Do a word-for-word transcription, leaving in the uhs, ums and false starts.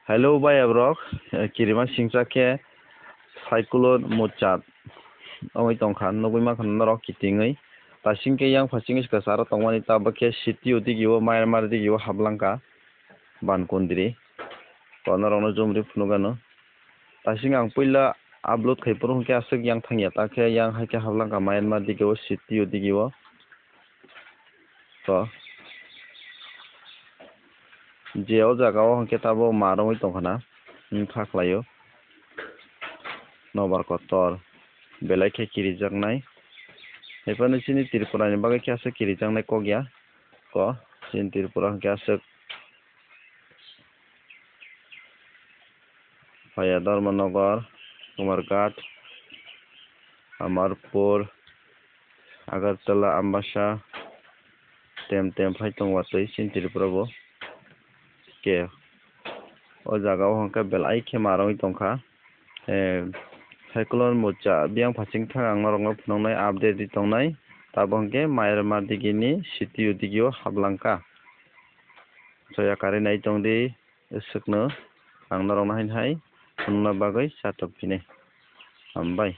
Hello bhai abrok, eh, kirima singcha khe cyclone Mocha wngwi tongkha, nugwi mankha norok kitingwi. Tasing khe yang phasing swkang sara tongmani, tabuk khe city o digi o, Myanmar digi o hablangkha ban kundri. To norokno jumri phunukgano. Tasing ang puila upload khai phuru hwnkhe aswk yang thangya, ta khe yang hai khe hablangkha Myanmar digi o, city o digi o. To je o jaga o hwnkhe tabuk ma rwngwi tongkha na, wngkha khlaio. Nobar kotor belai khe kirijaknai. Haiphano chini Tripura ni bagwi khe aswk kirijaknai kok ya. Ko chini Tripura hwnkhe aswk Paya Dharmanagar, Kumarghat, Amarpur, Agartala, Ambasa, tem tem phai tongo watwi chini Tripura bo. Ke o jaga o hwnkhe belai khe ma rwngwi tongkha. Eh, cyclone Mocha biyang phasing thang ang norokno phunuknai, update di tongnai. Tabuk hwnkhe Myanmar digini city o digi o hablangkha. Soya karwi nai tongdi. Swkno ang norokno haino hai phunukna bagwi chatok phini. Hambai.